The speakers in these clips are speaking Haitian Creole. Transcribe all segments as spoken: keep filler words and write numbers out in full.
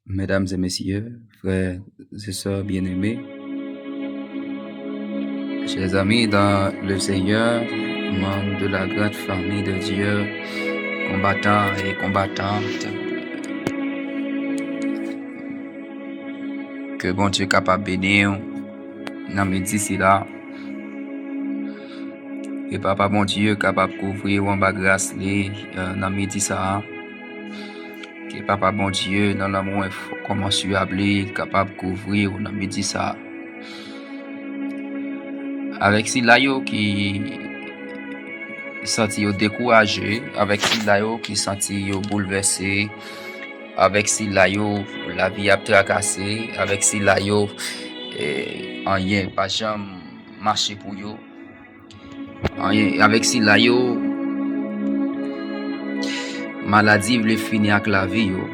Mesdames et messieurs, frères et sœurs bien-aimés, chers amis dans le Seigneur, membres de la grande famille de Dieu, combattants et combattantes, ke Bondye kapab beni w nan midi sila. Ke Papa Bondye kapab kouvri w anba gras li, eh, nan midi sa a. Ke Papa Bondye, nan lanmou enf-, kòmansyab li, kapab kouvri w nan midi sa a. Avèk sila yo ki santi yo dekouraje, avèk sila yo ki santi yo boulvèse, avèk sila yo lavi ap trakase, avèk sila yo, eh, anyen pa janm mache pou yo. Anyen, avèk sila yo, maladi vle fini ak lavi yo.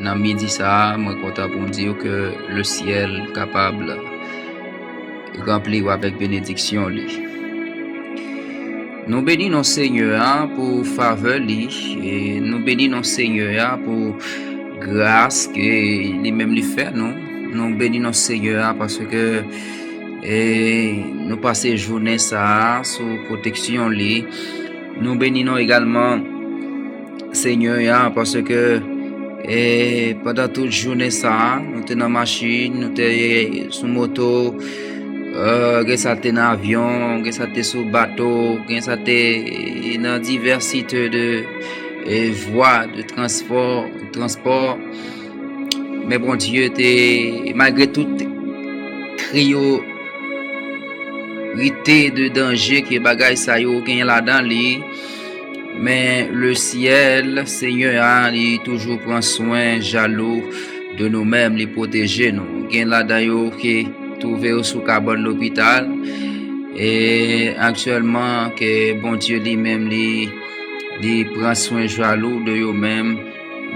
Nan midi sa a, mwen kontan pou m di w ke lesyèl kapab ranpli w avèk benediksyon li. Nou beni non Senyè a pou favè li, e nou beni non Senyè a pou gras ke li menm li fè nou. Nou beni non Senyè a paske, e, nou pase jounen sa a sou pwoteksyon li. Nou beni non egalman Senyè a, paske, e, pandan tout jounen sa a, nou te nan machin, nou te sou moto, e, gen sa te nan avyon, gen sa te sou bato, gen sa te nan divèsite de, e, vwa de transpò, transpò. Men Bondye te, malgre tout priyo rite de danje ke bagay sa yo gen ladan li, men lesyèl, Senyè a, li toujou pran swen jalou de nou menm, li pwoteje nou. Gen ladan yo ki twouve yo sou kabann lopital, e aktyèlman ke Bondye li menm, li, li pran swen jalou de yo menm.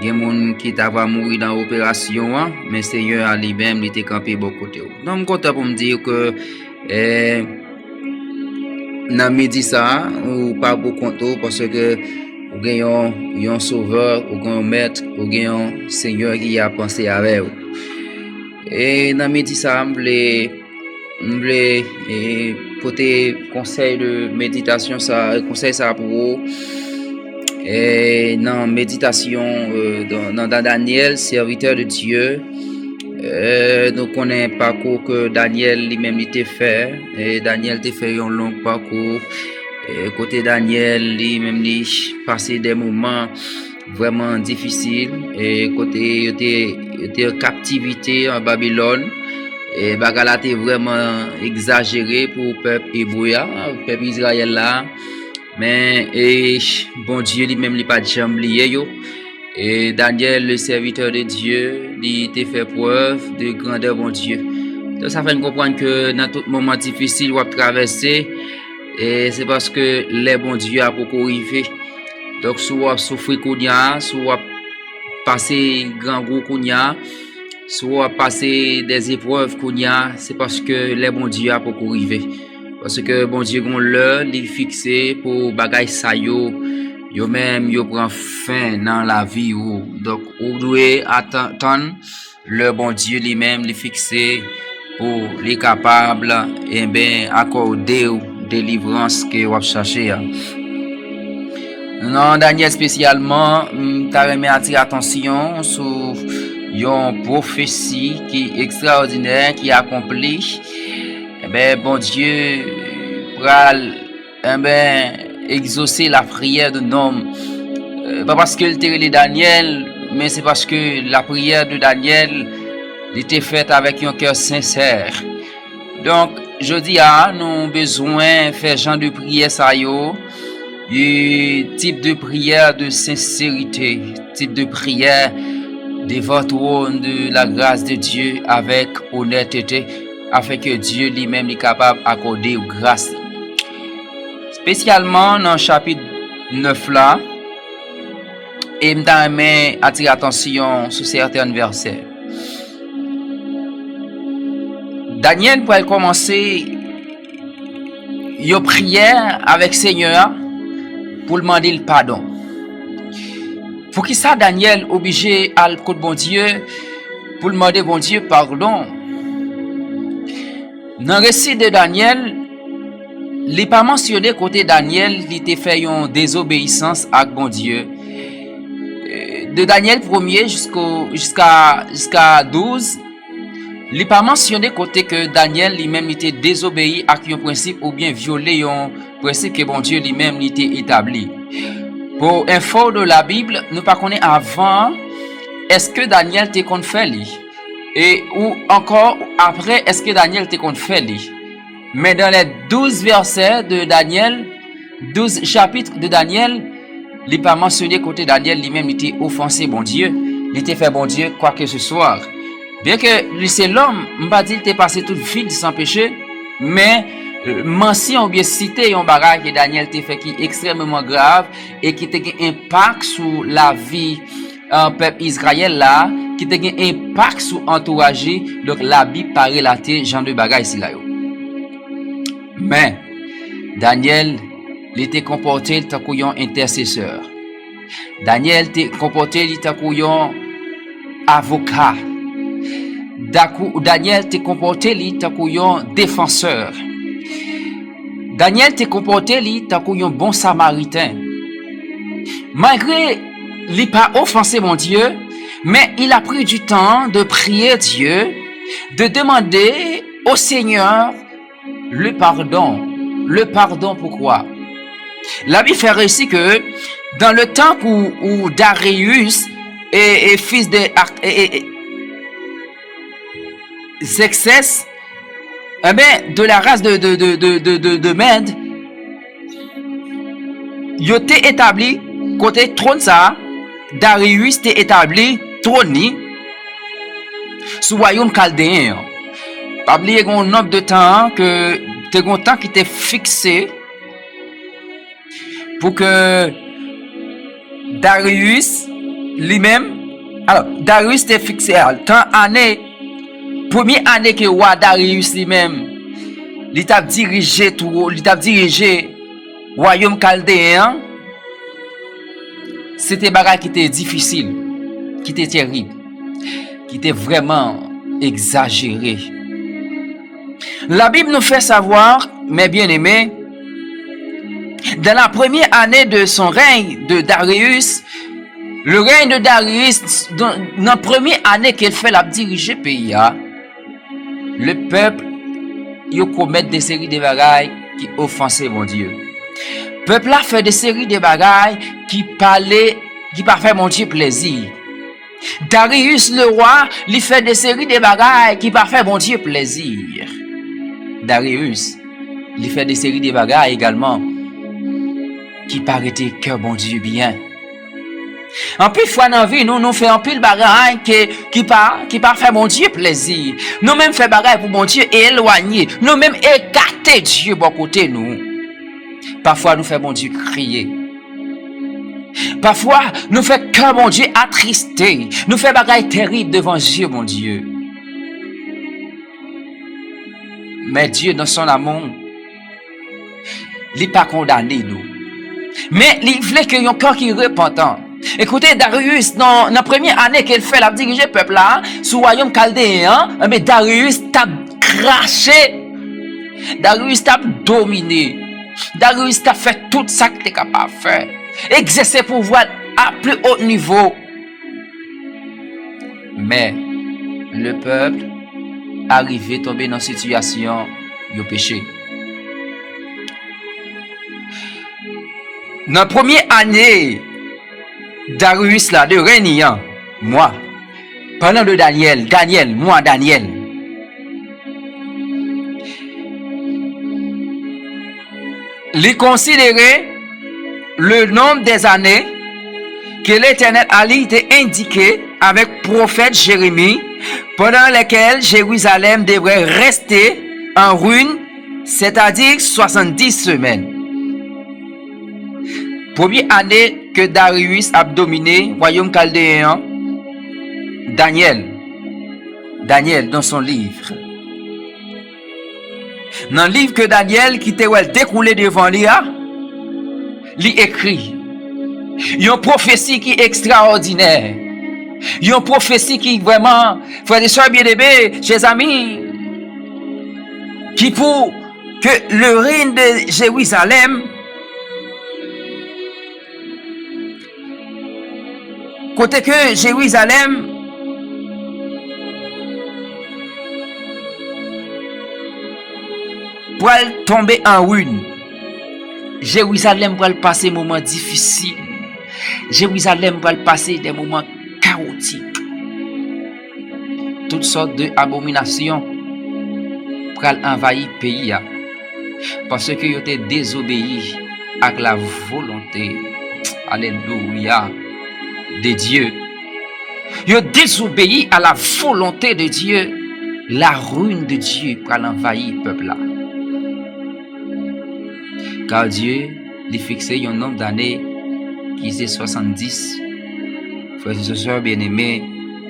Gen moun ki ta va mouri nan operasyon an, men Senyè a li menm, li te kanpe bò kote w. Donk, m kontan pou m di w ke, eh, nan midi sa a, ou pa pou kont ou, paske ou gen yon, yon sovè, ou gen yon mèt, ou gen yon Senyè ki ap panse avè w. E nan midi sa a, m vle, m vle, eh, pote konsèy de meditasyon sa, konsèy sa pou ou. E nan meditasyon, eh, nan, nan, nan Danyèl, sèvitè de Dye, eh, nou konnen pakou ke Danyèl li menm li te fè. E Danyèl te fè yon long pakou, eh, kote Danyèl li menm li pase de moman vrèman difisil, e kote yo te, yo te an kaptivite an Babilòn. E bagay la te vrèman egzajere pou pèp ebre a, pèp Izrayèl la. Men, e, Bondye li menm, li pa t janm bliye yo. E Danyèl, le serviteur de Dieu, li te fè prèv de grandè Bondye. Donk, sa fè n konprann ke nan tout moman difisil w ap travèse, e se paske lè Bondye a poko rive. Donk, si w ap soufri kounye a, si w ap pase grangou kounye a, si w ap pase de eprèv kounye a, se paske lè Bondye a poko rive. Paske Bondye gon lè li fikse pou bagay sa yo, yo menm, yo pran fen nan lavi ou. Donk, ou dwe atan-, tann lè Bondye li menm li fikse pou li kapab, enben, akòde w delivrans ke w ap chache a. Nan Danyèl espesyalman, m ta renmen atire atansyon sou yon pwofesi ki ekstraòdinè, ki akonpli. Enben, Bondye pral, enben, egzose lapriyè de nonm. Eh, pa paske l te rele Danyèl, men se paske lapriyè de Danyèl, li te fèt avèk yon kè sensè. Donk, jodi a, nou bezwen fè jan de priyè sa yo, e tip de priyè de senserite, tip de priyè devan twòn de la gras de Dye avèk onètete, afin ke Dye li menm li kapab akòde w gras li. Espesyalman nan chapit nèf la, e m ta renmen atire atansyon sou sèten vèsè. Danyèl pral kòmanse yon priyè avèk Senyè a pou l mande l padon. Poukisa Danyèl oblije al kot Bondye pou l mande Bondye padon? Nan resi de Danyèl, li pa mansyone kote Danyèl li te fè yon dezobeyisans ak Bondye. De Danyèl premye jisko, jiska, jiska douz, li pa mansyone kote ke Danyèl li menm li te dezobeyi ak yon prensip oubyen vyole yon prensip ke Bondye li menm li te etabli. Pou enfo de la Bib, nou pa konnen avan èske Danyèl te konn fè li, e ou ankò apre èske Danyèl te konn fè li. Men dans les douze versets de Daniel, douz chapit de Danyèl, li pa mansyone kote Danyèl li menm li te ofanse Bondye, li te fè Bondye kwakeseswa. Byen ke li se lòm, m pa di li te pase tout vi l san peche, men, euh, mansyon oubyen site yon bagay ke Danyèl te fè ki ekstrèmeman grav e ki te gen enpak sou lavi, euh, pèp Izrayèl la, ki te gen enpak sou antouraj li. Donk, Labib pa relate jan de bagay sila yo. Men, Danyèl, li te konpòte l tankou yon entèsesè. Danyèl te konpòte li tankou yon avoka. Dakou, Danyèl te konpòte li tankou yon defansè. Danyèl te konpòte li tankou yon bon Samariten. Malgre li pa ofanse Bondye, men il a pris du temps de prier Dieu, de demander au Seigneur le pardon. Le pardon, pourquoi? Labib fè resi ke dans le temps où, où Darius et, et fils de, et, et, et Xerxès, eh ben, de la race de, de, de, de, de, de, de Mèd, yo te etabli kote twòn sa a, Darius te etabli twòn li sou wayòm kaldeyen an. Pa bliye gen yon nonb de tan an ke te gen yon tan ki te fikse pou ke Darius li menm, alò, Darius te fikse a tan ane, premye ane ke wa Darius li menm, li t ap dirije twò-, li t ap dirije wayòm kaldeyen an, se te bagay ki te difisil, ki te terib, ki te vrèman egzajere. La Bible nous fait savoir, mes bien-aimés, dans la première année de son règne de Darius, le règne de Darius, dans, nan premye ane ke l fè l ap dirije peyi a, le pèp yo komèt de seri de bagay ki ofanse Bondye. Pèp la fè de seri de bagay ki pale, ki pa fè Bondye plezi. Darius le wa, li fè de seri de bagay ki pa fè Bondye plezi. Darius, li fè de seri de bagay egalman ki pa rete kè Bondye byen. Anpil fwa nan vi nou, nou fè anpil bagay ke, ki pa, ki pa fè Bondye plezi. Nou menm fè bagay pou Bondye elwanye. Nou menm ekate Dye bò kote nou. Pafwa nou fè Bondye kriye. Pafwa, nou fè kè Bondye atriste. Nou fè bagay terib devan zye Bondye. Men Dye, dans son amour, li pa kondane nou. Men li vle ke yon kè ki repantan. Ekoute, Darius, nan, nan premye ane ke l fè l ap dirije pèp la, sou wayòm kaldeyen an, enben, Darius t ap krache. Darius t ap domine. Darius t ap fè tout sa k te kapab fè. Egzèse pouvwa l a pli o nivo. Men, le pèp arive tonbe nan sitiyasyon yo peche. Nan premye ane Darius la, de règne li an, mwa, parlant de Daniel, Daniel, mwa Daniel. Li konsidere le nombre des années que l'Éternel avait été indiqué avec prophète Jérémie, pendant lesquelles Jérusalem devrait rester en ruine, c'est-à-dire soixante-dix semaines. Premye ane ke Darius ap domine wayòm kaldeyen an, Daniel, Daniel, dans son livre, nan liv ke Daniel ki te wè l dekoule devan li a, li ekri, Yon pwofesi ki ekstraòdinè. Yon pwofesi ki vrèman, frè e sè byeneme, chè zami, ki pou ke le rin de Jerizalèm, kote ke Jerizalèm pral tonbe an rin. Jerizalèm pral pase moman difisil. Jerizalèm pral pase de moman kawotik. Tout sòt de abominasyon pral anvayi peyi a, paske yo te dezobeyi ak la volonte, alelouya, de Dye. Yo dezobeyi a la volonte de Dye. La rin de Dye pral anvayi pèp la. Kar Dye, li fikse yon nonb dane ki se swasanndis. Frè e sè byeneme,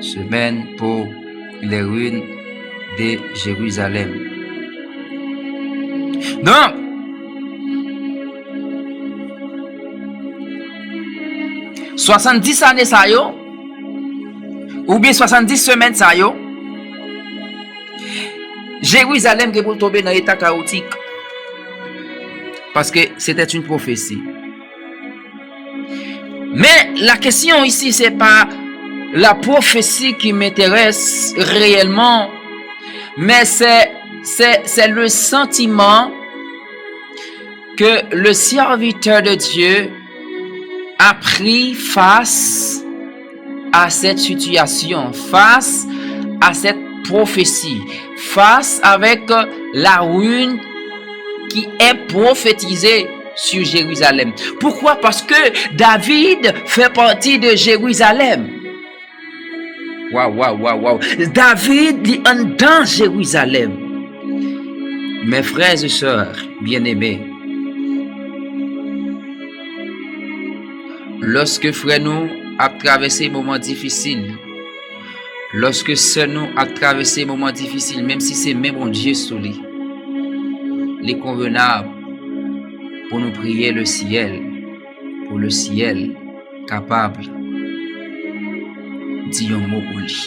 semèn pou le rin de Jerizalèm. Donk, swasanndis ane sa yo, oubyen swasanndis semèn sa yo, Jerizalèm gen pou l tonbe nan eta kawotik. Paske c'était une prophétie. Mais la question ici, c'est pas la prophétie qui m'intéresse réellement, mais c'est, c'est, c'est le sentiment que le serviteur de Dieu a pris face à cette situation, face à cette prophétie, face avec la ruine qui est prophétisée sur Jérusalem. Pourquoi? Parce que David fait partie de Jérusalem. Waw, waw, waw, waw. David, li anndan Jerizalèm. Mes frères et sœurs bien-aimés, lòske frè nou ap travèse moman difisil, lòske sè nou ap travèse moman difisil, menm si se men Bondye sou li, li konvenab pou nou priye le syèl, pou le syèl kapab di yon mo pou li.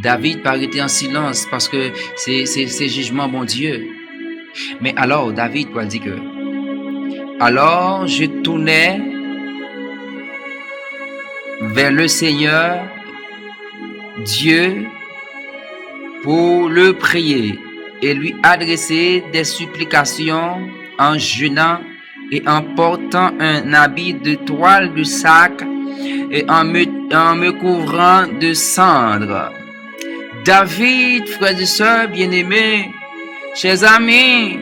David pa rete an silans paske se, se, se jijman Bondye. Men alò, David pral di ke, alors je tournai vers le Seigneur Dieu pour le prier et lui adresser des supplications en jeûnant et en portant un habit de toile de sac et en me, en me couvrant de cendre. David, frères et sœurs bien-aimés, chers amis,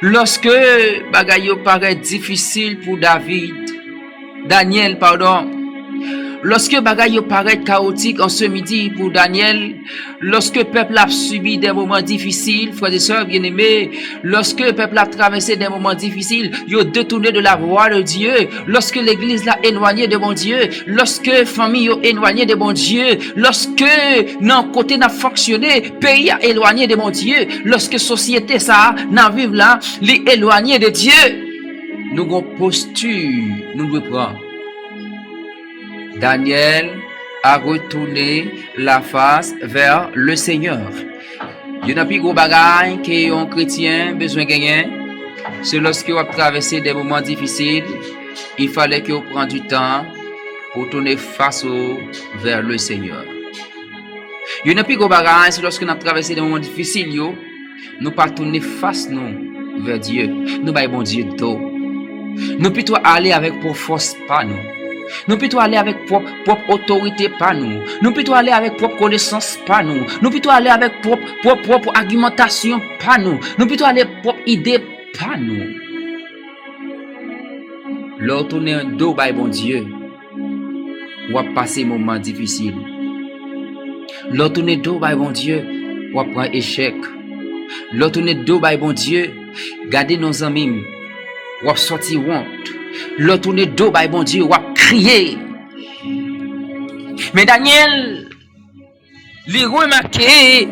lòske bagay yo parèt difisil pou David, Danyèl, padon, lòske bagay yo parèt kawotik an se midi pou Danyèl, lòske pèp la ap sibi de moman difisil, frè e sè byeneme, lòske pèp la ap travèse de moman difisil, yo detounen de la vwa de Dye, lòske legliz la elwanye de Bondye, lòske fanmi yo elwanye de Bondye, lòske nan kote n ap fonksyone, peyi a elwanye de Bondye, lòske sosyete sa a n ap viv la, li elwanye de Dye, nou gon posti nou dwe pran. Daniel a retourné la face vers le Seigneur. Youn nan pi gwo bagay ke yon kretyen bezwen genyen, se lòske w ap travèse de moman difisil, il fallait que w pran du temps pou w tounen fas ou vers le Seigneur. Youn nan pi gwo bagay, se lòske n ap travèse de moman difisil yo, nou pa tounen fas nou vè Dye. Nou bay Bondye do. Nou pito ale avèk pwòp fòs pa nou. Nou pito ale avèk pwòp, pwòp otorite pa nou. Nou pito ale avèk pwòp konesans pa nou. Nou pito ale avèk pwòp, pwòp, pwòp agimantasyon pa nou. Nou pito ale pwòp ide pa nou. Lè w tounen do bay Bondye, w ap pase moman difisil. Lè w tounen do bay Bondye, w ap pran echèk. Lè w tounen do bay Bondye, gade non zanmi m, w ap sòti wont. Lè w tounen do bay Bondye, w ap kriye. Men Danyèl, li remake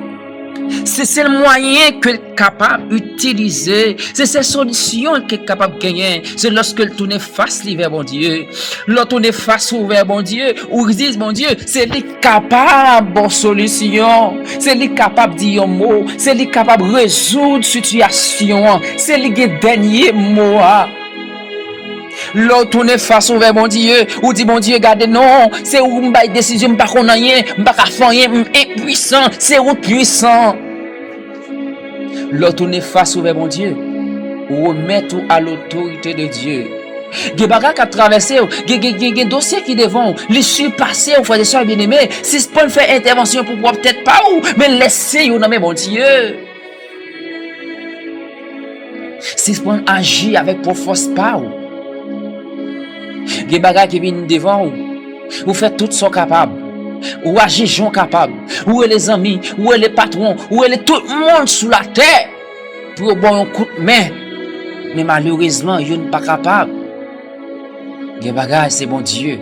Se sèl mwayen ke l kapab itilize, se sèl solisyon ke l kapab genyen, se lòske l tounen fas li vè Bondye. Lè w tounen fas ou vè Bondye, ou di Bondye, se li k kapab ba w solisyon, se li k kapab di yon mo, se li k kapab rezoud sitiyasyon an, se li gen dènye mo a. Lè w tounen fas ou vè Bondye, ou di, Bondye, gade non, se ou m bay desizyon, m pa konn anyen, m pa ka fè anyen, m enpwisan, se ou k pwisan. Lè w tounen fas ou vè Bondye, ou remèt ou a lotorite de Dye. Gen bagay k ap travèse w, gen, gen, gen, gen dosye ki devan w, li sipase w, frè e sè byeneme, sispann fè entèvansyon pou pwòp tèt pa w, men lèse yo nan men Bondye. Sispann aji avèk pwòp fòs pa w. Gen bagay ki vin devan w. Ou fè tout sa w kapab. Ou aji jan w kapab. Ou rele zanmi, ou rele patwon, ou rele tout moun sou latè pou yo ba w yon kout men. Men malerezman, youn pa kapab. Gen bagay, se Bondye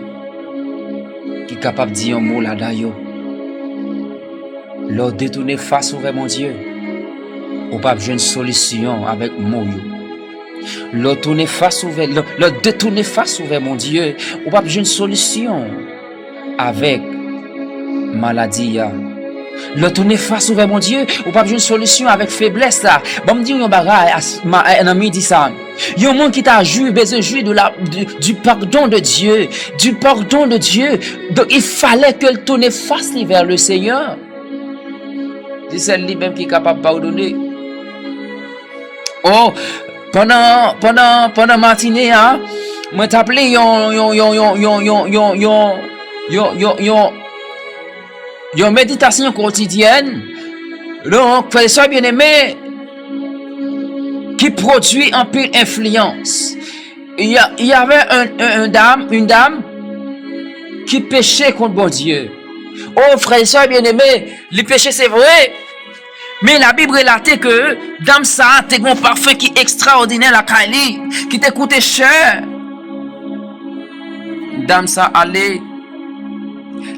ki kapab di yon mo ladan yo. Lè w detounen fas ou vè Bondye, ou p ap jwenn solisyon avèk mo yo. Lè w tounen fas ou vè, lè, lè w detounen fas ou vè Bondye, ou p ap jwenn solisyon avèk maladi a. Lè w tounen fas ou vè Bondye, ou p ap jwenn solisyon avèk feblès la. Ban m di w yon bagay, as-, ma-, nan midi sa. Yon moun ki ta jwi, bezwen jwi de la, du, du pardon de Dieu, du pardon de Dieu. Donk, il fallait ke l tounen fas li vè le Seigneur. Se sèl li menm ki kapab padone. Oh, pandan, pandan, pandan matine a, mwen t ap li yon, yon, yon meditasyon kotidyèn. Donk, frè e sè byeneme, ki pwodui anpil enfliyans. Il y a, il y avait un, un, un dame, une dame qui péchait contre Bondye. Oh, frè e sè byeneme, li peche, se vre. Men Labib relate ke dam sa a te gen yon pafen ki ekstraòdinè lakay li, ki te koute chè. Dam sa ale,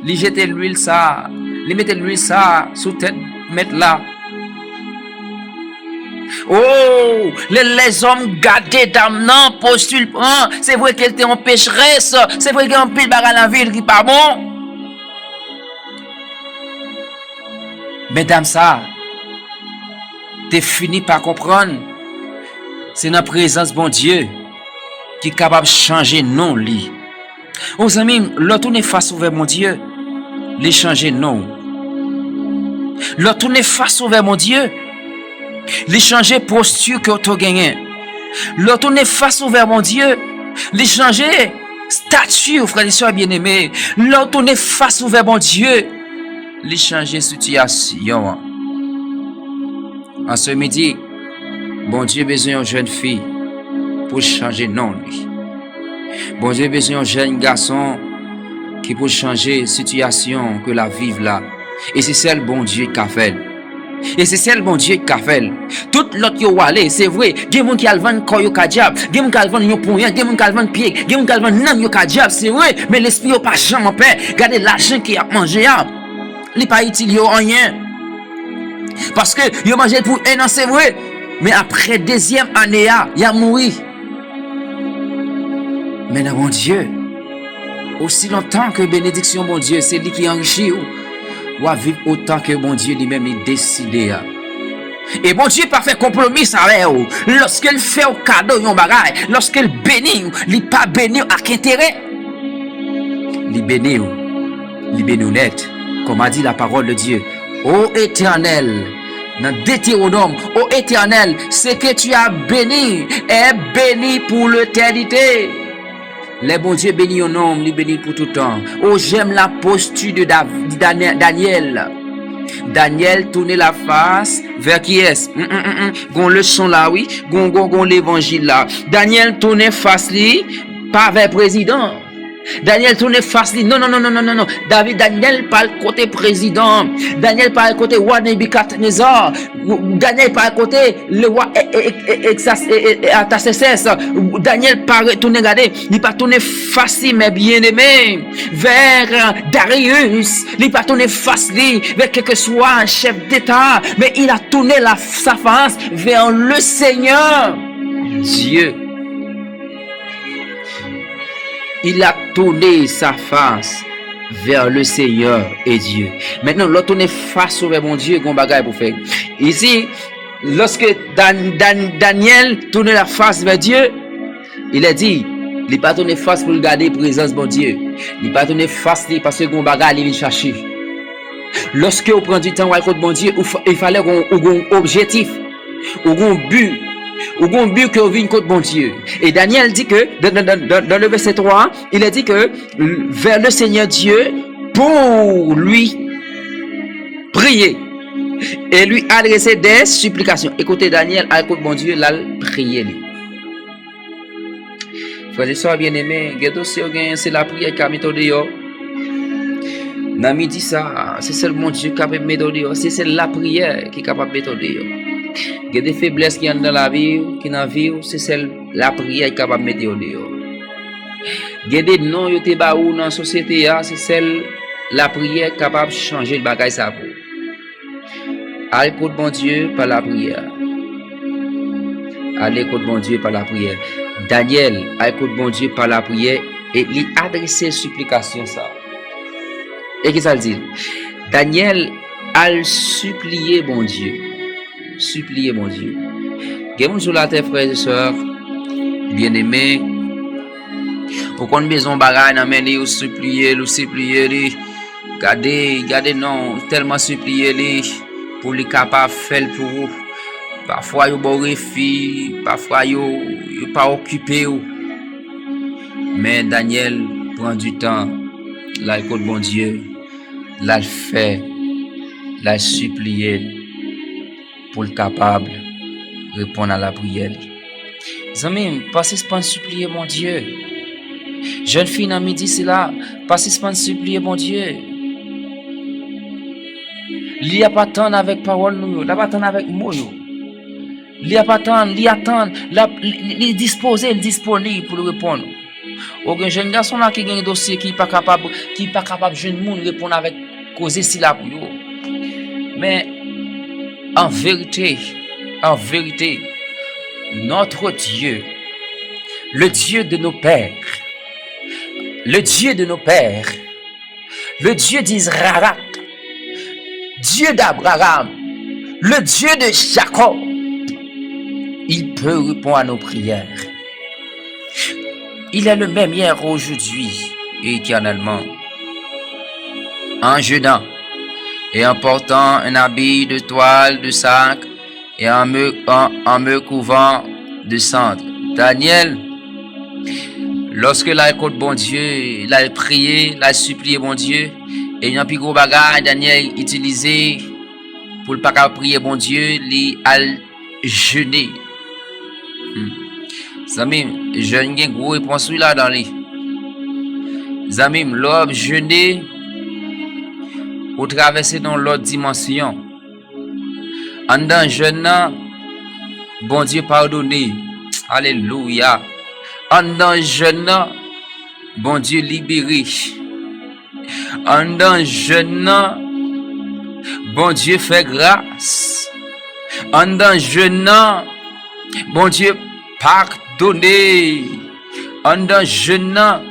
li jete lwil sa, li mete lwil sa sou tèt mèt la. Oh, lè lèzòm gade dam nan, posti l pran, se vre ke l te yon pecherès, se vre gen anpil bagay nan vi l ki pa bon. Men dam sa a te fini pa konprann se nan prezans Bondye ki kapab chanje non li. O zanmi m, lè w tounen fas ou vè Bondye, li chanje non w. Lè w tounen fas ou vè Bondye, li chanje posti ke w te genyen. Lè w tounen fas ou vè Bondye, li chanje estati w, frè e sè byeneme. Lè w tounen fas ou vè Bondye, li chanje sitiyasyon an. An se midi, Bondye bezwen yon jèn fi pou chanje non li. Bondye bezwen yon jèn gason ki pou chanje sitiyasyon ke l ap viv la. E se sèl Bondye k ka fè l. E se sèl Bondye k ka fè l. Tout lòt yo ale, se vre. Gen moun ki al vann kò yo ka dyab. Gen moun ki al vann yon ponyen. Gen moun ki al vann pye. Gen moun ki al vann nanm yo ka dyab, se vre. Men lespri yo pa janm anpè. Gade lajan ke y ap manje a. Li pa itil yo anyen. Paske yo manje l pou en an, se vre. Men apre dezyèm ane a, y a mouri. Men nan Bondye, osi lontan ke benediksyon Bondye, se li ki anrichi w, w ap viv otan ke Bondye li menm li deside a. E Bondye pa fè konpwomi avè w. Lòske l fè w kado yon bagay, lòske l beni w, li pa beni w ak enterè. Li beni w. Li beni w nèt. Comme a dit la parole de Dieu, ô Éternel, nan Detewonòm, ô Éternel, ce que tu as béni est béni pour l'éternité. Lè Bondye beni yon nonm, li beni l pou tout tan. Oh, j'aime la posture de Dav-, Daniel. Daniel tounen lafas vè kiyès? Mm, mm, mm, mm. Gon leson la, wi. Gon, gon, gon levanjil la. Daniel tounen fas li pa vè prezidan. Daniel tounen fas li. Non, non, non, non, non, non, non. David, Daniel pa al kote prezidan. Daniel pa al kote wa Nebikadneza. Daniel pa al kote le wa e- e- e- Exas- e- e- e- Atasesès. Daniel pa retounen gade. Li pa tounen fas li, men byeneme, vè Darius. Li pa tounen fas li vè kèlkeswa chèf deta, men il a tourné la, sa face vers le Seigneur Dieu. Il a tourné sa face vers le Seigneur et Dieu. Mentnan, lè w tounen fas ou vè Bondye, gen yon bagay pou fè. Isi, lòske Dan- Dan- Daniel tounen la fas vè Dye, il a di, li pa tounen fas pou l gade prezans Bondye. Li pa tounen fas li paske gen yon bagay li vin chache. Lòske ou pran di tan w al kot Bondye, ou fa- il fallait ou gen yon objektif, ou gen yon bi, ou gen yon bi ke ou vin kot Bondye. E Daniel di ke, dans, dans, dans, dans le verset trois, il a dit que vers le Seigneur Dieu pour lui prier et lui adresser des supplications. Ekoute, Daniel al kot Bondye, l al priye li. Frè e sè byeneme, gen dosye w genyen, se lapriyè ki ka mete w deyò. Nan midi sa, se sèl Bondye ki kapab mete w deyò. Se sèl lapriyè ki kapab mete w deyò. Gen de feblès ki anndan lavi w, ki nan vi w, se sèl lapriyè ki kapab mete w deyò. Gen de non yo te ba ou nan sosyete a, se sèl lapriyè ki kapab chanje bagay sa pou ou. Al kot Bondye pa lapriyè. Ale kot Bondye pa lapriyè. Daniel al kot Bondye pa lapriyè e li adrese siplikasyon sa. E kisa l di? Daniel al sipliye Bondye. Sipliye Bondye. Gen moun sou latè, frè e sè byeneme, ou konn bezwen yon bagay nan men li, ou sipliye l, ou sipliye li. Gade, gade non, ou tèlman sipliye li pou li kapab fè l pou ou. Pafwa yo ba w refi, pafwa yo, yo pa okipe w. Men Daniel pran di tan, l al kot Bondye, l al fè, l al sipliye l pou l kapab reponn a lapriyè li. Zanmi m, pa sispann sipliye Bondye. Jèn fi nan midi sila, pa sispann sipliye Bondye. Li ap atann avèk pawòl nou yo, l ap atann avèk mo yo. Li ap atann, li atann, l ap, li, li, li dispoze, li disponib pou l reponn ou. Ou gen jèn gason la ki gen dosye ki pa kapab, ki pa kapab jwenn moun reponn avèk koze sila pou yo. Men, an verite, an verite, notre Dieu, le Dieu de nos pères, le Dieu de nos pères, le Dieu d'Israël, Dieu d'Abraham, le Dieu de Jacob, il peut répondre à nos prières. Il est le même hier, aujourd'hui et éternellement. En jeûnant et en portant un habit de toile de sac et en me, en, en me couvrant de cendre. Daniel, lòske l al kot Bondye, l al priye, l al sipliye Bondye, e yon pi gwo bagay Daniel itilize pou l pa ka priye Bondye, li al jene. Hmm. Zanmi m, jèn gen gwo repons wi ladan li. Zanmi m, lè w ap jene, ou travèse nan yon lòt dimansyon. Anndan jèn nan, Bondye padone. Alelouya. Anndan jèn nan, Bondye libere. Anndan jèn nan, Bondye fè gras. Anndan jèn nan, Bondye padone. Anndan jèn nan,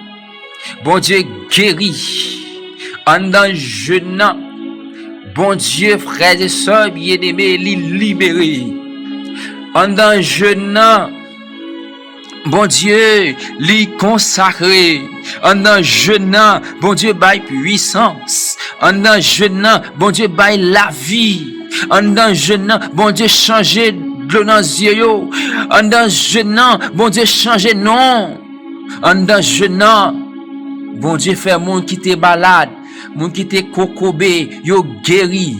Bondye geri. Anndan jèn nan, Bondye, frè e sè byeneme, li libere. Anndan jèn nan, Bondye, li konsakre. Anndan jèn nan, Bondye bay pwisans. Anndan jèn nan, Bondye bay lavi. Anndan jèn nan, Bondye chanje dlo nan zye yo. Anndan jèn nan, Bondye chanje non. Anndan jèn nan, Bondye fè moun ki te malad, moun ki te kokobe, yo geri.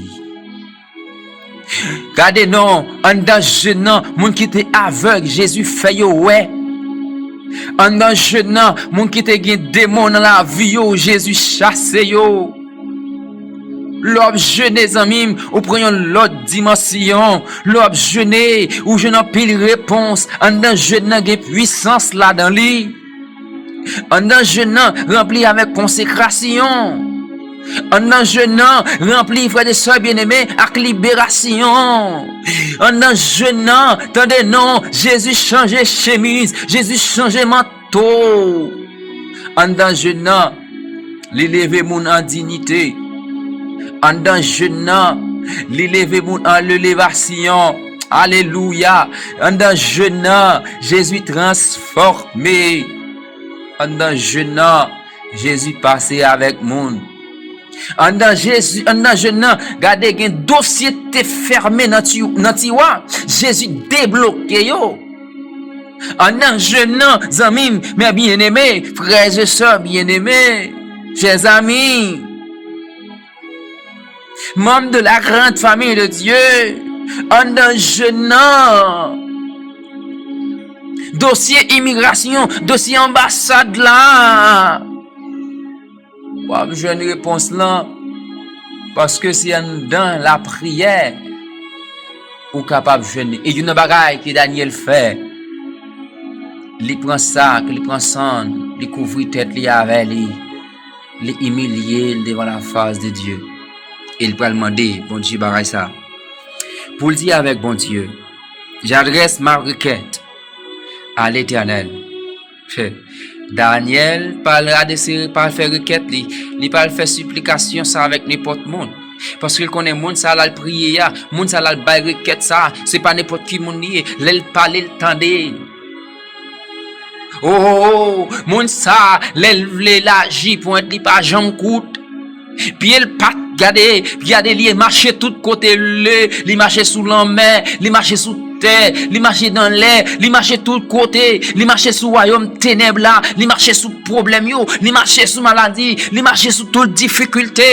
Gade non, anndan jèn nan, moun ki te avèg, Jezi fè yo wè. Anndan jèn nan, moun ki te gen demon nan lavi yo, Jezi chase yo. Lè w ap jene, zanmi m, ou pran yon lòt dimansyon. Lè w ap jene, ou jwenn anpil repons. Anndan jèn nan gen pwisans ladan li. Anndan jèn nan ranpli avèk konsekrasyon. Anndan jèn nan ranpli, frè e sè byeneme, ak liberasyon. Anndan jèn nan, tande non, Jezi chanje chemiz, Jezi chanje manto. Anndan jèn nan, li leve moun an diyite. Anndan jèn nan, li leve moun an elevasyon. Alelouya! Anndan jèn nan, Jezi transfòme. Anndan jèn nan, Jezi pase avèk moun. Anndan Jezi, anndan jèn nan, gade, gen dosye te fèmen nan ti, nan tiwa. Jezi debloke yo. Anndan jèn nan, zanmi m, mes bien-aimés, frères et sœurs bien-aimés, chers amis, membres de la grande famille de Dieu, anndan jèn nan, dosye imigrasyon, dosye anbasad la, w ap jwenn repons lan, paske se anndan lapriyè ou kapab jwenn li. E youn nan bagay ke Danyèl fè, li pran sak, li pran sann, li kouvri tèt li avè li, li imilye l devan lafas de Dye. E li pral mande Bondye bagay sa. Pou l di avèk Bondye, j'adresse ma requête à l'Éternel. Danyèl pral adrese, pral fè rekèt li, li pral fè siplikasyon sa avèk nenpòt moun. Paske l konnen moun sa l al priye a, moun sa l al bay rekèt sa, se pa nenpòt ki moun li ye. Lè l pale, l tande. O, o, o, moun sa, lè l vle laji pwent, li pa janm kout. Pye l pa t gade, gade li mache tout kote l vle, li mache sou lanmè, li mache sou tè, li mache nan lè, li mache tout kote, li mache sou wayòm tenèb la, li mache sou pwoblèm yo, li mache sou maladi, li mache sou tout difikilte.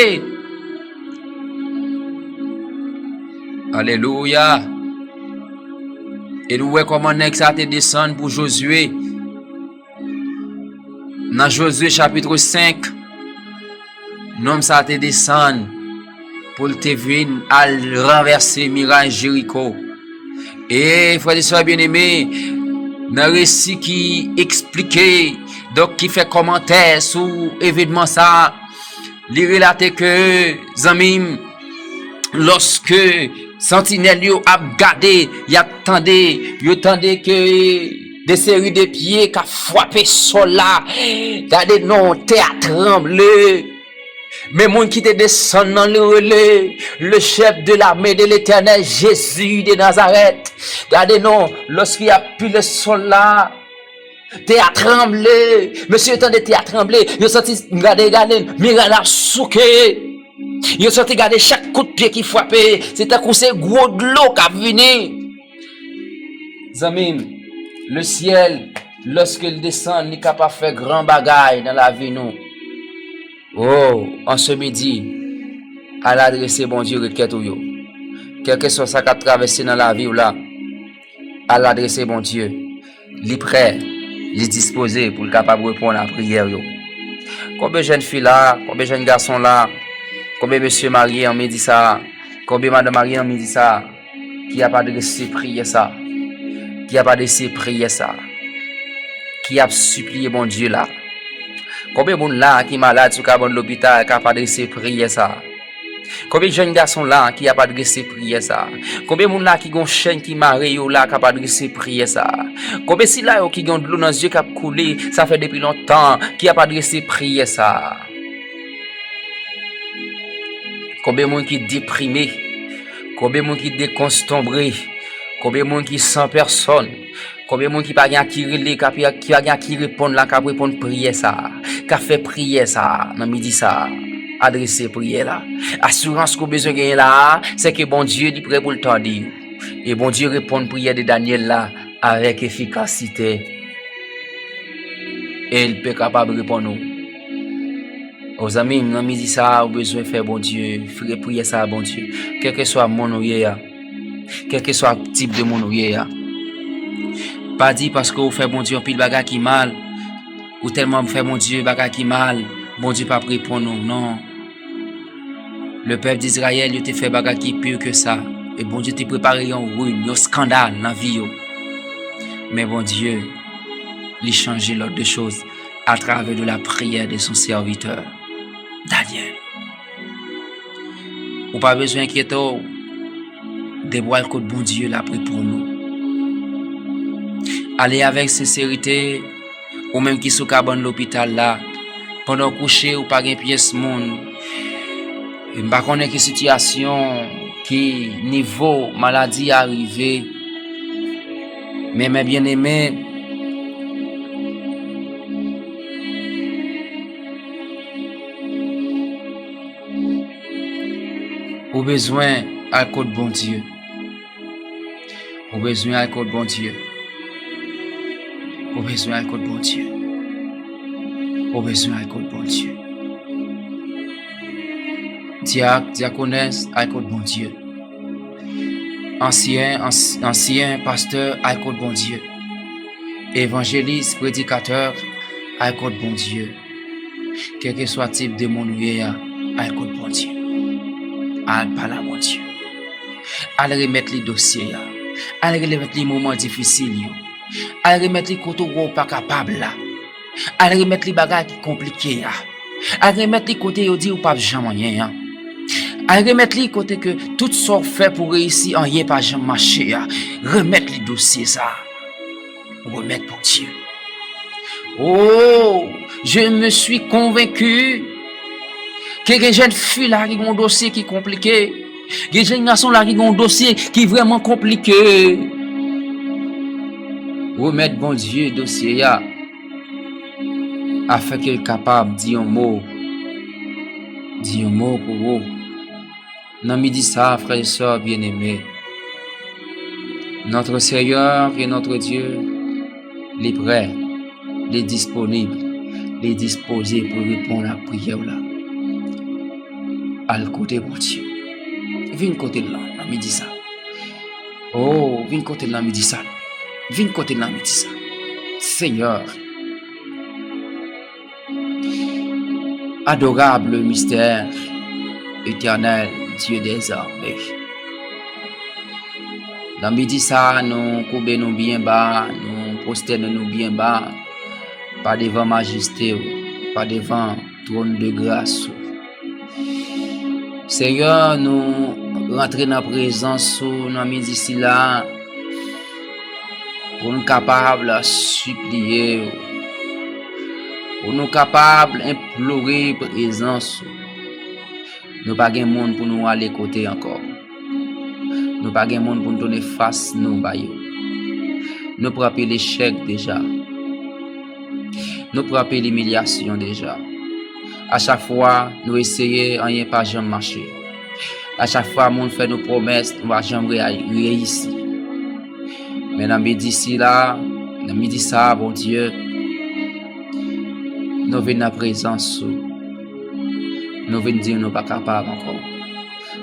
Alelouya! E nou wè kòman nèg sa te desann pou Jozye. Nan Jozye chapit senk, nonm sa te desann pou l te vin al ranvèse miray Jeriko. E, frè e sè byeneme, nan resi ki eksplike, donk ki fè kòmantè sou evènman sa, li relate ke, zanmi m, lòske santinèl yo ap gade, y ap tande, yo tande ke de seri de pye k ap frape sòl la. Gade non, tè a tranble. Men moun ki te desann nan, li rele le chef de l'armée de l'Éternel, Jésus de Nazareth. Gade non, lòske y ap pile sòl la, tè a tranble. Mesye, yo tande tè a tranble. Yo santi, gade, gade, miray la ap souke. Yo santi, gade, chak kout pye ki frape, se tankou se gwo dlo k ap vini. Zanmi m, le syèl, lòske l desann, li kapab fè gran bagay nan lavi nou. O, an se midi, al adrese Bondye rekèt ou yo. Kèlkeswa sa k ap travèse nan lavi w la, al adrese Bondye. Li prè, li dispoze pou l kapab reponn a priyè yo. Konbyen jèn fi la, konbyen jèn gason la, konbyen mesye marye an midi sa, konbyen madanm marye an midi sa, ki ap adrese priyè sa, ki ap adrese priyè sa, ki ap sipliye Bondye la? Konbyen moun la ki malad sou kabann lopital k ap adrese priyè sa? Konbyen jèn gason la ki ap adrese priyè sa? Konbyen moun la ki gon chèn ki mare yo la k ap adrese priyè sa? Konbyen sila yo ki gen dlo nan zye k ap koule, sa fè depi lontan, ki ap adrese priyè sa? Konbyen moun ki deprime? Konbyen moun ki dekonstonbre? Konbyen moun ki san pèsòn? Konbyen moun ki pa gen a ki rele, ki pa, ki pa gen a ki reponn la, k ap reponn priyè sa a, k ap fè priyè sa a nan midi sa a? Adrese priyè la. Asirans ke w bezwen genyen la a, se ke Bondye li prè pou l tande. E Bondye reponn priyè de Danyèl la avèk efikasite. E l pe kapab reponn ou. O zanmi m, nan midi sa a, ou bezwen fè Bondye, fè priyè sa a Bondye. Kèlkeswa moun ou ye a, kèlkeswa tip de moun ou ye a, Pa di paske ou fè Bondye anpil bagay ki mal, ou tèlman fè Bondye bagay ki mal, Bondye p ap reponn ou, non. Le pèp Dizrayèl, yo te fè bagay ki pi ke sa, e Bondye te prepare yon rin, yon eskandal nan vi yo. Men Bondye, li chanje lòt de choz atravè de la priyè de son sèvitè, Danyèl. Ou pa bezwen enkyete w. Depi w al kot Bondye, l ap reponn ou. Ale avèk senserite, ou menm ki sou kabann lopital la. Pandan w kouche, ou pa gen pyès moun. E m pa konnen ki sitiyasyon, ki nivo maladi a rive. Men, men byeneme, ou bezwen al kot Bondye. Ou bezwen al kot Bondye. Ou bezwen al kot Bondye. Ou bezwen al kot Bondye. Dyak, dyakonès, al kot Bondye. Ansyen, ans-, ansyen pastè, al kot Bondye. Evanjelis, predikatè, al kot Bondye. Kèlkeswa tip de moun ou ye a, al kot Bondye. Al pale a Bondye. Al remèt li dosye a. Al remèt li moman difisil yo. Al remèt li kote w wè w pa kapab la. Al remèt li bagay ki konplike a. Al remèt li kote yo di ou p ap janm anyen an. Al remèt li kote ke tout sa w fè pou reyisi, anyen pa janm mache a. Remèt li dosye sa a. Remèt Bondye. Oh, je me suis convaincu ke gen jèn fi la ki gen yon dosye ki konplike. Gen jèn gason la ki gen yon dosye ki vrèman konplike. Remèt Bondye dosye a, afin ke l kapab di yon mo, di yon mo pou ou. Nan midi sa, frè e sè byeneme, notre Seigneur et notre Dieu, li prè, li disponib, li dispoze pou reponn ak priyè w la. Al kote Bondye. Vin kote l nan, nan midi sa. Oh, vin kote l nan midi sa. Vin kote l nan midi sa. Senyè, adorable mystère, éternel Dieu des armées. Nan midi sa, nou koube nou byen ba, nou pwostène nou byen ba, pa devan majeste w, pa devan twòn de gras ou. Senyè, nou rantre nan prezans ou nan midi sila, pou nou kapab sipliye w, pou nou kapab enplore prezans ou. Nou pa gen moun pou nou ale kote ankò. Nou pa gen moun pou nou tounen fas nou ba yo. Nou pran pil echèk deja. Nou pran pil imilyasyon deja. A chak fwa nou eseye, anyen pa janm mache. A chak fwa moun fè nou pwomès, nou pa janm reya-, reyisi. Men nan midi sila, nan midi sa, Bondye, nou vin nan prezans ou. Nou vin di nou pa kapab ankò.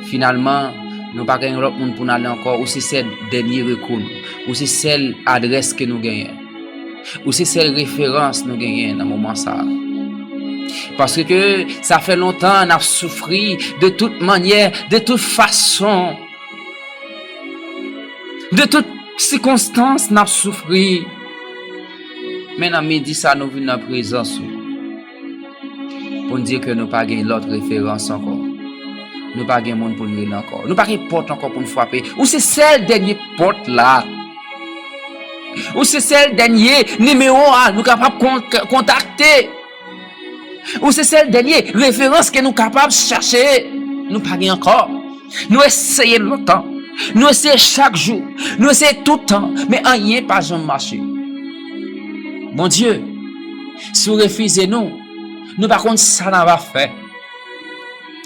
Finalman, nou pa gen lòt moun pou n ale ankò. Ou se sèl dènye rekou nou. Ou se sèl adrès ke nou genyen. Ou se sèl referans nou genyen nan moman sa a. Paske sa fè lontan n ap soufri de tout manyè, de tout fason, de tout sikonstans n ap soufri. Men nan midi sa nou vin nan prezans ou. Pou n di ke nou pa gen lòt referans ankò. Nou pa gen moun pou n rele ankò. Nou pa gen pòt ankò pou n frape. Ou se sèl dènye pòt la. Ou se sèl dènye nimewo a nou kapab kon-, kontakte. Ou se sèl dènye referans ke nou kapab chache. Nou pa gen ankò. Nou eseye lontan. Nou eseye chak jou. Nou eseye tout tan. Men anyen pa janm mache. Bondye, si w refize nou, nou pa konn sa n ava fè.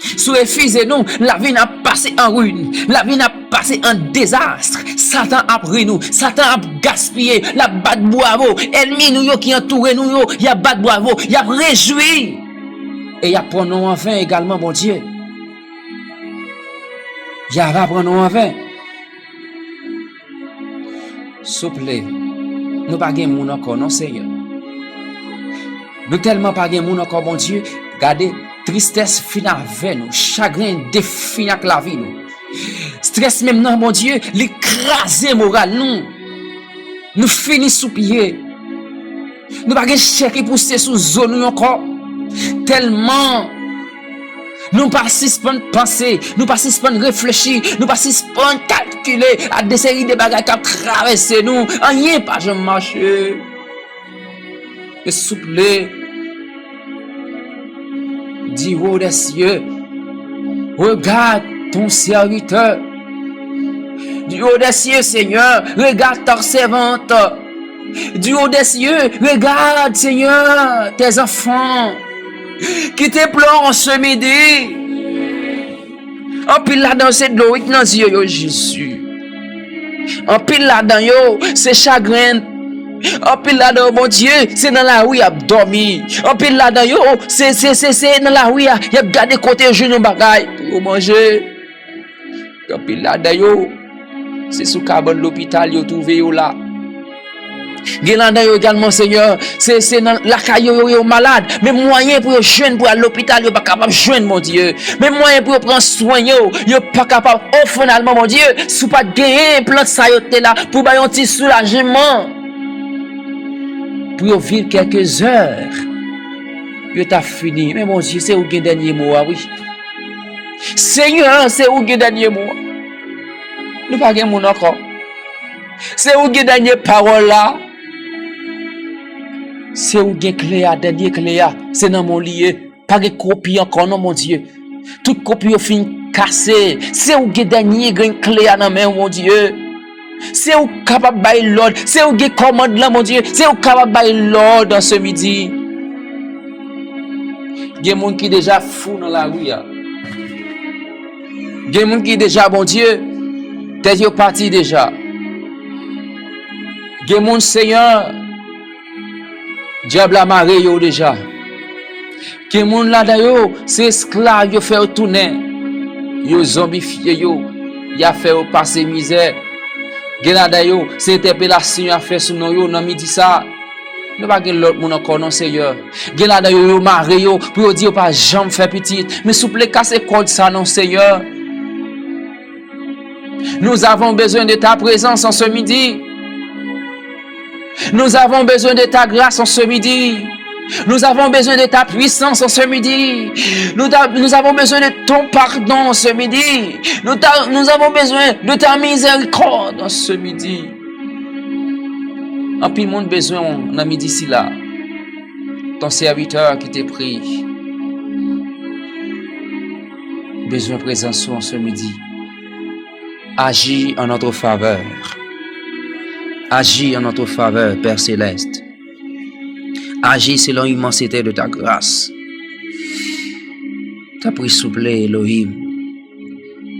Si w refize nou, lavi n ap pase an rin. Lavi n ap pase an dezas. Satan ap ri nou. Satan ap gaspiye. L ap bat bwavo. Ènmi nou yo ki antoure nou yo, y ap bat bwavo. Y ap rejwi. E y ap pran nou anven egalman, Bondye. Y ap pran nou anven. Souple, Nou pa gen moun ankò, non, Senyè. Nou tèlman pa gen moun ankò, Bondye. Gade, tristès fin avè nou, chagren defini ak lavi nou. Strès menm nan, Bondye, li kraze moral nou. Nou fini sou pye. Nou pa gen chè ki pouse sou zo nou ankò. Tèlman nou pa sispann panse, nou pa sispann reflechi, nou pa sispann kalkile a de seri de bagay k ap travèse nou. Anyen pa janm mache. E souple, du haut des cieux, regarde ton serviteur. Du haut des cieux, Seigneur, regarde ta servante. Du haut des cieux, regarde, Seigneur, tes enfants qui te pleurent en ce midi. Anpil ladan yo se dlo wi k nan zye yo, Jezi. Anpil ladan yo se chagren. Anpil ladan yo, Bondye, se nan lari y ap dòmi. Anpil ladan yo se, se, se, se nan lari a, y ap gade kote yo jwenn yon bagay pou yo manje. Anpil ladan yo, se sou kabann lopital yo twouve yo la. Gen ladan yo egalman, Senyè, se, se nan lakay yo, yo, yo malad. Men mwayen pou yo jwenn pou al lopital, yo pa kapab jwenn, Bondye. Men mwayen pou yo pran swen yo, yo pa kapab. O finalman, Bondye, si w pa t genyen plant sa yo te la pou bay yon ti soulajman, pou yo viv kèlke zè, yo t ap fini. Men Bondye, se ou gen dènye mo a, wi. Senyè, se ou gen dènye mo a. Nou pa gen moun ankò. Se ou gen dènye pawòl la. Se ou gen kle a, dènye kle a. Se nan men w li ye. Pa gen kopi ankò, non, Bondye. Tout kopi yo fin kase. Se ou gen dènye grenn kle a nan men w, Bondye. Se ou k kapab bay lòd. Se ou gen kòmandman, Bondye. Se ou k kapab bay lòd an se midi. Gen moun ki deja fou nan lari a. Gen moun ki deja, Bondye, tèt yo pati deja. Gen moun, Senyè, dyab la mare yo deja. Gen moun ladan yo, se esklav yo fè yo tounen. Yo zonbifye yo. Y ap fè yo pase mizè. Gen ladan yo, se entèpelasyon y ap fè sou non yo nan midi sa a. Nou pa gen lòt moun ankò non, Senyè. Gen ladan yo, yo mare yo pou yo di yo pa janm fè pitit. Men souple, kase kòd sa non, Senyè. Nous avons besoin de ta présence en ce midi. Nous avons besoin de ta grâce en ce midi. Nous avons besoin de ta puissance en ce midi. Nous, ta- nous avons besoin de ton pardon en ce midi. Nous, ta- nous avons besoin de ta miséricorde en ce midi. Anpil moun bezwen w nan midi sila. Ton sèvitè ki te pri bezwen prezans ou an se midi. Agis en notre faveur. Agis en notre faveur, Père Céleste. Agis selon l'immensité de ta grâce. Tanpri souple, Elohim.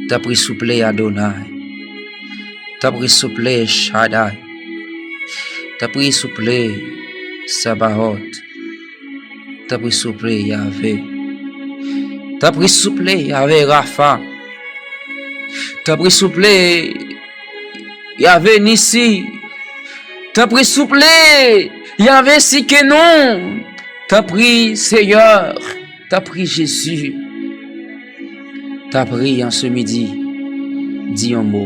Tanpri souple, Adonai. Tanpri souple, Shaddai. Tanpri souple, Sabaot. Tanpri souple, Yahvé. Tanpri souple, Yahvé Rapha. Tanpri souple, Yahvé Nissi. Tanpri souple, Yahvé Tsidkenu. Tanpri, Seyè. Tanpri, Jezi. Tanpri, an se midi, di yon mo.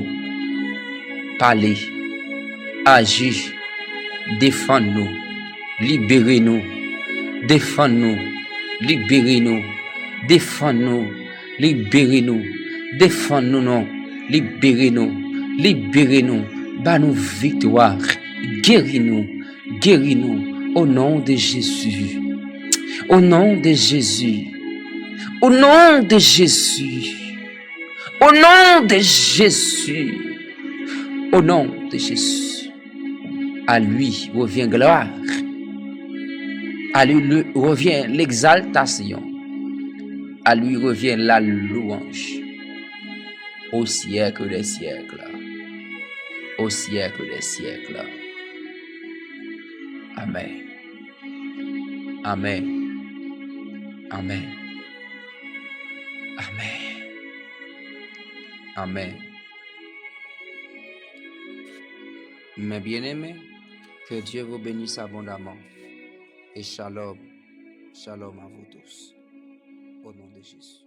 Pale. Aji. Defann nou. Libere nou. Defann nou. Libere nou. Defann nou. Libere nou. Defann nou non. Libere nou. Libere nou. Ba nou viktwa. Geri nou. Geri nou. Au nom de Jésus. Au nom de Jésus. Au nom de Jésus. Au nom de Jésus. Au nom de Jésus. À lui revient gloire. À lui le- revient l'exaltation. À lui revient la louange. Au siècle des siècles. Au siècle des siècles. Amen. Amen. Amen. Amen. Amen. Mes bien-aimés, Que Dieu vous bénisse abondamment. Et shalom, shalom à vous tous. Au nom de Jésus.